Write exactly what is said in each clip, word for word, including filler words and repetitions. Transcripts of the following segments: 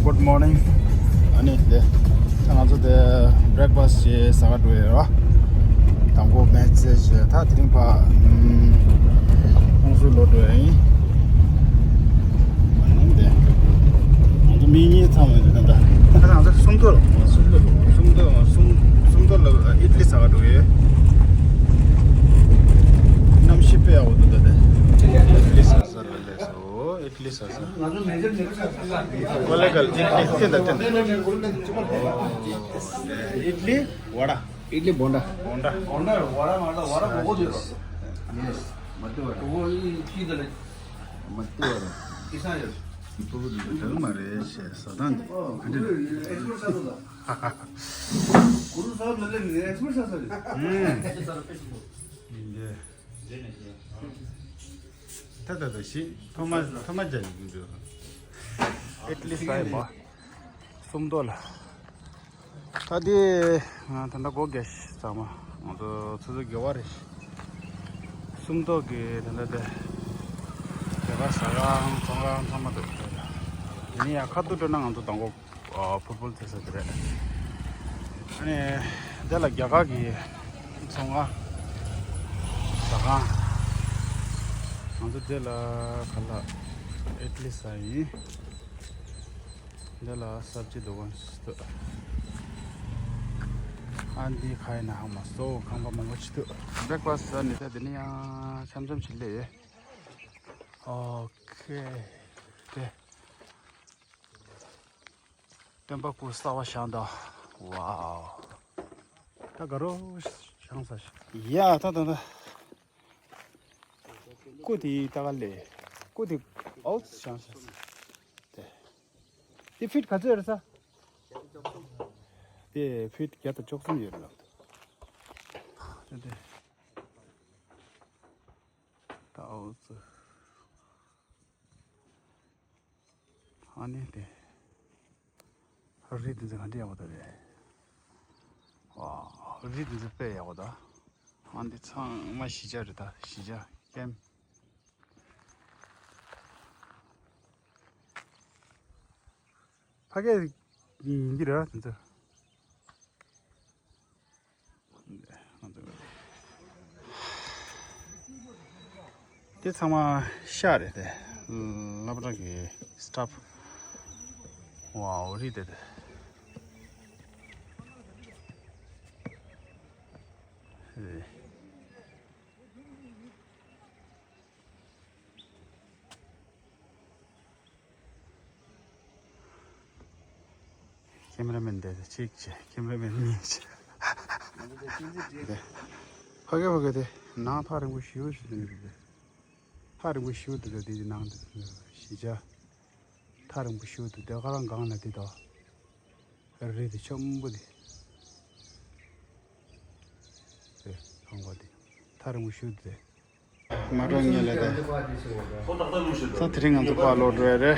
Good morning. ཨ་ནི་དེ། ད་ང་ཚོ་དེ་breakfast་བྱས་ཟ་ག་འགྲོ་ཡོད་ར། དང་པོ་མེད་ཚེ་བྱས་ད་དེ་རིང་ཕ། ཁོང་ཚོ་ལོག་འགྲོ་ཡ་ཡིན། ཨ་ནི་དེ། ང་ཚོ་མི་གཉིས་ཚང་མ་ཡོད་དེ་ད། ད་ང་ཚོ་སུམ་མདོ་ལ། སུམ་མདོ། སུམ་མདོ། སུམ་སུམ་མདོ་ལ་ཨིཊ་ལི་ཟ་ག་འགྲོ་ཡོད། གནམ་གཤིས་དཔེ་ཡག་པོ་འདུག་ད་དེ། ཨིཊ་ལི་ཟ་ཟ་ར་ལས་སོ། ཨིཊ་ལི་ཟ་ཟ། ཀོ་ལེ་གལ་ཨིཊ་ལི་བསྟན་དང་བསྟན་དང་། ཨིཊ་ལི་བ་ཌ། ཨིཊ་ལི་བོན་ཌ། བོན་ཌ། བོན་ཌ་བ་ཌ་མ་ཌ་བ་ཌ་གོ་གོ་ཛེ་རོ། ཡེས། མ་ཌི་བ་ཌ། གོ་གོ་ཡི་ཁི་ཛ་ལེ། མ་ཌི་བ་ཌ། ཨི་སང་ཡོད། ཕྲུ་གུ་འདི་འདྲ་མ་རེད་ཞེས་ཟ་སྟངས་འདི། ཨོ་གུ་རུ་ཨེགས་སི་པར་ཊི་ས་ས་ད། གུ་རུ་ས་ལ་ལེ་ནི་ཨེགས་སི་པར་ཊི་ས་ས་རེད། ཨུམ། ཡིན་ཏེ། ད་ད་ད་ཤི། ཐོ་མ་ཐོ་མ་ཇ་ཡི་གུ་འགྲོ། ཨིཊ་ལི་ཟ་ཡི་མ། སུམ་མདོ་ལ། ད་དེ་ང་ད་ལྟ་སྒོ་རྒྱག་ཤི་ཚང་མ་ང་ཚོ་ཚོ་ཚོ་དགེ་བ་རེད་ཤི། སུམ་མདོ་གི་ད་ལྟ་དེ་དེ་ག་ཟ་ཁང་ཚོང་ཁང་ཚང་མ་འདུག་དེ་ནི་ཡང་ཁ་ཐུག་འགྲོ་ན་ང་ཚོ་དང་པོ་ཕུར་ཕུར་ཐེ་ས་དེ་རེད། ཨ་ནི་དེ་ལ་རྒྱ་གར་གི་ཚོང་ཁང་ཟ་ཁང་། ང་ཚོ་དེ་ལ་ག་ལ་ཨིཊ་ལི་ཟ་ཡིན། འདི་ལ་སབ་ཇི་དུ་ཝན་སི་དུ། ཨ་འདི་ཁ་ཡིན་ན་ཧ་མ་སོ་ཁང་པ་མང་པོ་ཅི་དུ། བྲེག་ཕ་སི་ནི་ད་འདི་ནི་ཡང་འཆམ་འཆམ་ཅི་ལེ། ཨོ་ཁེ། དེ། སྟོན་པ་སྐུ་གསར་པ་བཞེངས་ད། ཝའོ། ད་ག་རོ་བཞེངས་ས་ཞིག་ཡ་ད་ད་ད། སྐུ་དེ་ད་ག་ལེ། སྐུ་དེ་ཨའུ་ཙི་བཞེངས་ཤག་དེ། དེ་ཕིཊ་ག་ཚོད་རེད་ས། དེ་ཕིཊ་བརྒྱ་དང་བཅུ་གསུམ་ཡོད་རེད་ལབ། དེ་དེ། ད་ཨའུ་ཙི། ཨ་ནི་དེ། རི་དེ་ཚོ་ག་འདྲ་ཡག་པོ་འདུག་རེད། ཝའོ། རི་དེ་ཚོ་དཔེ་ཡག་པོ་འདུག་ཨ་འདི་ཚང་མ་གཞིས་ཆགས་རེད་ད། གཞིས་ཆགས་ཀེམ། ཕ་གི་ཡིན་གྱི་རེད་དེ་ཚོ། དེ་ཚང་མ་ཤག་རེད་དེ། སློབ་གྲྭ་གི་སི་ཊཱཕ། ཝའོ་རི་དེ་དེ། རེད། ཁེམ་ར་མེན་དེ་གཅིག་བྱས། ཁེམ་ར་མེན་གཉིས་བྱས། ཕ་གི་ཕ་གི་དེ་ནང་ཐག་རིང་པོ་ཞེ་པོ་ཞིག་འདུག་རེད་དེ། ཐག་རིང་པོ་ཞེ་པོ་འདུག་རེད་དེ། དེ་ནང་དུ་གཞིས་ཆགས་ཐག་རིང་པོ་ཞེ་པོ་འདུག་དེ་ག་རང་སྒང་ལ་དེ་དང་། རི་དེ་ཆེན་པོ་དེ། རེད། ཁང་པ་དེ་ཐག་རིང་པོ་ཞེ་པོ་འདུག་རེད། མ་འགྲོ་ཉེ་ལ་དེ། ད་དེ་རིང་ང་ཚོ་ཕར་ལོག་འགྲོ་ཡ་རེད།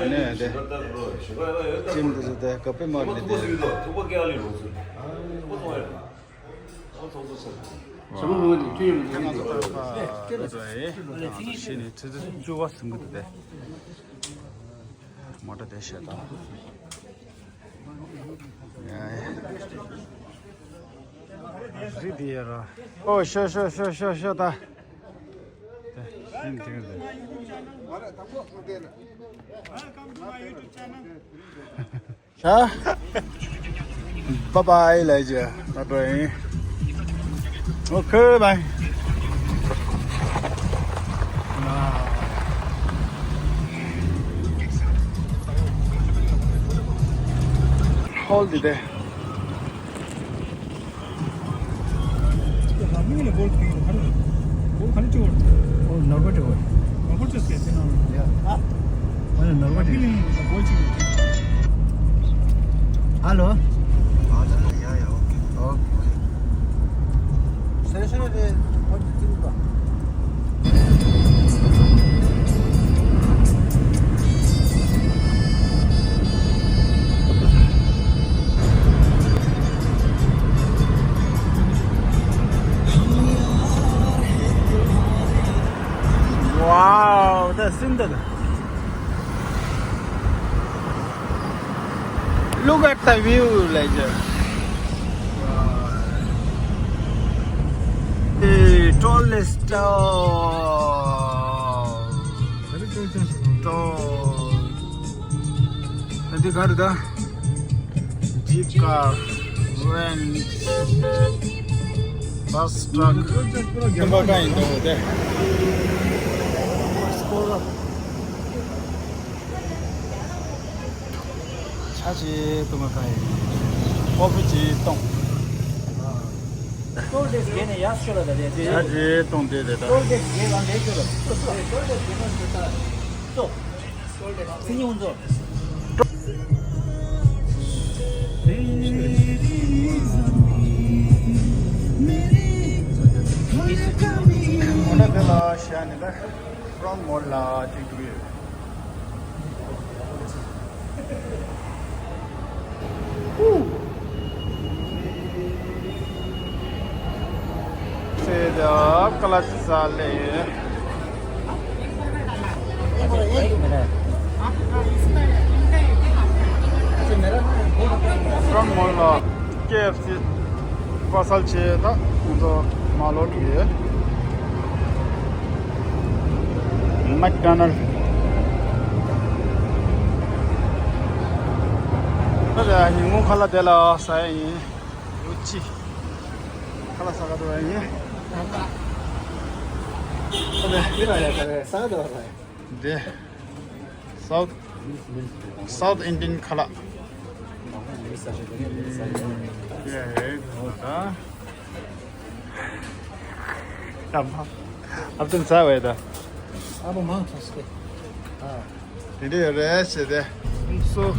ཨ་ནི་དེ། ཁྱིམ་དེ་ཚོ་དེ་ག་པེ་མར་ལི་དེ། ང་ཚོ་ཕར་ཕར་འགྲོ་ཡ་རེད། ང་ཚོ་ཕྱི་ནས་ཆུ་ཚོད་བཅུ་པ་ཟིན་གི་འདུག་དེ། མོ་ཊ་དེ་བཤད་དང་། རི་དེ་ཡ་ར། ཨོ་ཤོ་ཤོ་ཤོ་ཤོ་ཤོ་ད། དེ་ཤིན་ཏུ་རེད། Welcome to my YouTube channel. ཤ། Bye bye ལ་ཇ་ན་ཏོ་ཨིན། Okay bye. Hold it there. Hello. Wow, that's in the. Look at the view, like that. The tallest tower. Tall. And the garda. Jeep car, van, bus, truck. ཀུན་པ་གང་ཡིན་འདུག་དེ། ཆ་ཆེ་གཏོང་ག་ཡིན། ཨོ་ཕི་ཅི་གཏོང་། ཆ་ཆེ་གཏོང་དེ་དེ་ད། འོ་ན་དེ་ལ་བཞག་ནས་ད་ཕྲོན་མོལ་ལ་ཅིག་འགྲོ་གི་ཡོད། ཚེ་ད་ཀ་ལ་ས་ལེ། ཕྲོན་མོལ་ལ་ཀེ་ཨེཕ་སི། པ་སལ་ཆེ་ད་ཁོང་ཚོ་མ་ལོ་གི་མེག་ཌོ་ནལ། ད་ལྟ་ཉིན་གུང་ཁ་ལག་དེ་ལ་ཟ་ཡ་ཡིན། ལོ་གཅིག་ཁ་ལག་ཟ་ག་འགྲོ་ཡ་ཡིན། ད་ལྟ་མི་ར་ཡ་ད་ལྟ་ཟ་ག་འགྲོ་བ་ཡ། འདི། South South Indian ཁ་ལག། ཡ་ཡ། ཨ་མ། ཨ་བཏུམ་ཚ་བས་ད། ཨ་མ་མང་ཐོག་སྐད། ཨ། དེ་འདྲ་ཡོད་རེད་ཟེར་ཏེ། སོ།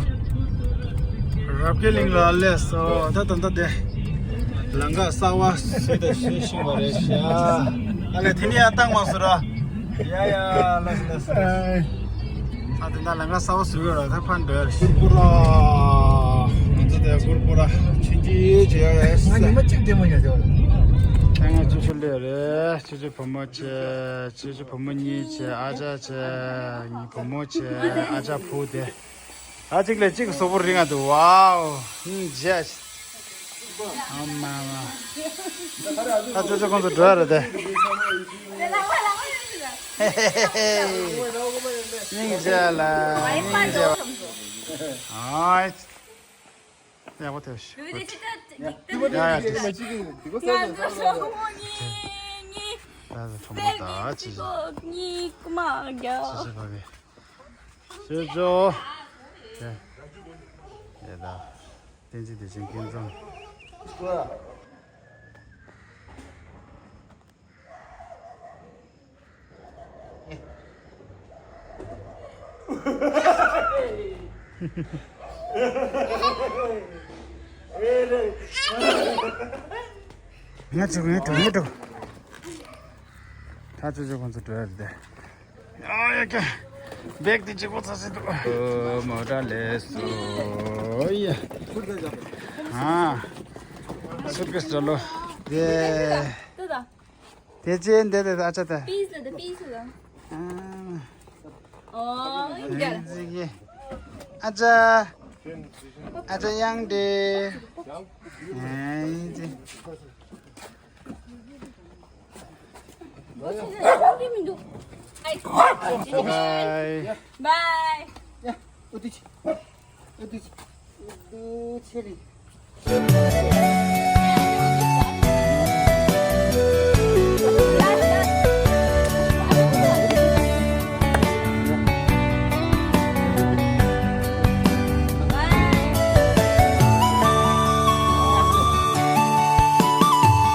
རབ་རྒྱས་གླིང་ལ་སླེབས་སོང་། ད་ད་ད་དེ། ལམ་ཁ་གསར་བ་ཟིག་ད་ཞིག་ཤིག་པ་རེད་ཤག་ཨ་ལས་དེ་ནས་ཡར་བཏང་མ་སོང་ར། ཡ་ཡ་ལ་ལ་ལ། ད་དེ་འདྲ་ལམ་ཁ་གསར་བ་བཟོས་ཡོད་ར། ད་ཕན་འདོད་རེད། གུར་གུ་ར། ང་ཚོ་དེ་གུར་གུ་ར་ཕྱིན་ཅི་བྱེད་ཡ་རེད། ང་ཉི་མ་གཅིག་བདེ་མོ་ཡོད་དེ་བ། ད་ང་ཆུ་ཆུ་སླེབས་རེད། ཆུ་ཆུ་བུ་མོ་བྱས། ཆུ་ཆུ་བུ་མོ་གཉིས་བྱས། ཨ་ཅག་བྱས། ངའི་བུ་མོ་བྱས། ཨ་ཅག་བུ་དེ། ཨ་གཅིག་ལས་གཅིག་གཟུགས་པོ་རིང་ང་འདུག་ཝའོ། ཧུམ་ཇེ། ཨ་མ་མ། ད་ཅོ་ཅོ་ཁོང་ཚོ་འགྲོ་ཡ་རེད་དེ། སྙིང་རྗེ་ལ་སྙིང་རྗེ། ཨའི། ཡག་པོ་ཐེབས་ཤིག་ཡ་ཡ། ང་ཚོ་གྲོགས་པོ་གཉིས་གཉིས། ད་གྲོགས་པོ་ད་ཅི་ཅི། གཉིས་ཀ་མ་རྒྱ། ཅི་ཅི་བ་བའི། ཅོ་ཅོ། ཡ་ཡ་ད། བསྟན་འཛིན་བདེ་ཆེན་སྐྱིད་འཛོམས། ང་ཚོ་ངའི་དྲུང་ངའི་དྲུང་། ད་ཚོ་ཚོ་ཁོང་ཚོ་འགྲོ་ཡ་རེད་དེ། ཨ་ཡ་ཀྱ། བེག་དེ་གཅིག་པོ་ཚ་སེ་འདུག་ཨོ་མོ་ཊ་ལས་སོ་ཡ། ཨ། སུཊ་ཀེས་འདྲ་ལོ། དེ། དེ་ཅན་དེ་དེ་ཨ་ཅག་དེ། པིས་ལ་དེ་པིས་ལ། ཨ། ཨོ་ཡ། ཨ་ཅག་ཨ་ཅག་ཡང་དེ། ཨེ་ཅི། Bye. Bye.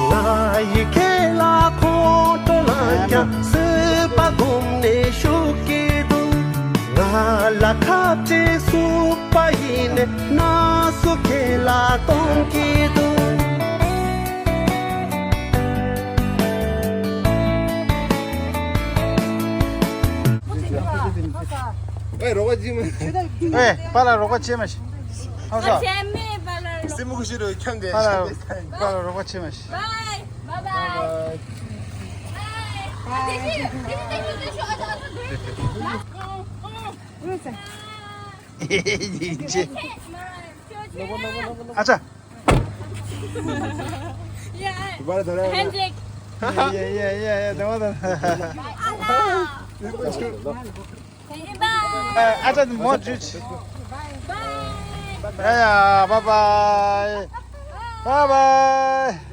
ང་ཡི་ཁེ་ལ་ཁོང་ཁྲོ་ལངས་ཀྱང་སྲིད་པ་སྒོམ་ནས་ཤུགས་ཀྱིས་འདུག་ང་ལ་ཁ་ཆེ་སུག་པ་ཡིན་ནས་ན་སུ་ཁེ་ལ་གཏོང་གི་འདུག་ཨེ་རོགས་པ་ཅི་མ། ཨེ་པཱ་ལགས་རོགས་པ་བྱེད་མ་ཤེས། ཧ་ས། བྱེད་མེད་པཱ་ལགས་རོགས། སེམས་མུ་ཤི་རོ་ཁྱམས་དེ། པཱ་ལགས་པཱ་ལགས་རོགས་པ་བྱེད་མ་ཤེས། Bye. Bye bye. Bye. Bye. ཡིན་ཅེ། ཨ་ཅག Handshake. Yeah, yeah, yeah, yeah, yeah. Bye. ཨ་ཅག་མོ་ཇུ་ཅི། Bye. ཡ་ཡ། Bye bye. Bye bye.